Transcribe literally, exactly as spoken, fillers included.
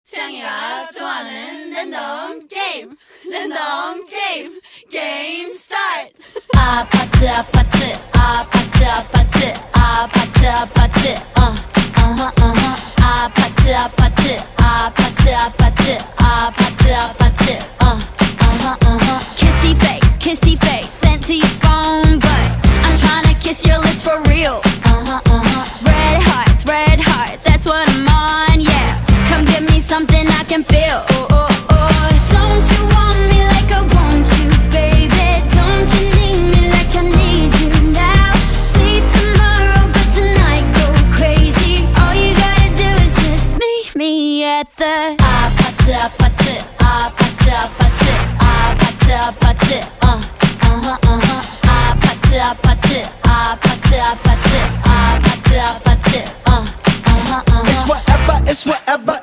Chang ya, chuan, Lindom game. Lindom game. Game start. Ah, patse, ah, patse, ah, patse, ah, patse, ah, patse, ah, patse, uh, uh-huh, uh-huh. Ah, patse, ah, patse, ah, patse, ah, patse, ah, patse, ah, patse, uh, uh-huh, uh-huh. Kissy face, kissy face, sent to your phone, but I'm tryna kiss your lips for real. Uh-huh, uh-huh. Red hearts, red hearts, that's what I'm on, yeah. Come give me something I can feel. Oh, oh, oh. Don't you want me like I want you, baby? Don't you need me like I need you now? Sleep tomorrow, but tonight go crazy. All you gotta do is just meet me at the ah, patse, ah, patse, ah, patse, ah, patse, ah, patse, ah, patse, uh, uh-huh, uh-huh. Ah, patse, ah, patse, ah, patse, ah, patse, ah, patse, ah, patse, uh, uh-huh, uh-huh. It's whatever, it's whatever.